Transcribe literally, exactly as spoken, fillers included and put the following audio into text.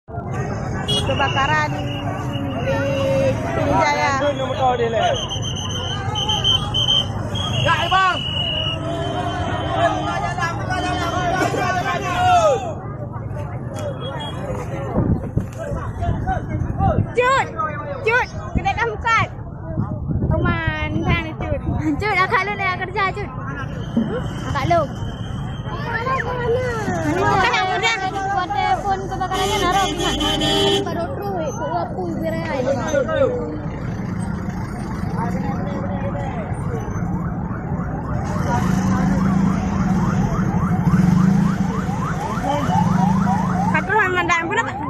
Kebakaran di Pidie Jaya. Cut! Cut! Keuneuk ka meukat! Oman, bang Cut. Cut, akak lôn nak kerja, Cut. Akak lôn. Bukan nak kerja. Buat telepon kebakaran nyan, harap ingat. Baru terus, ikut waktu, biar ai. Ka troh mandang pun nak.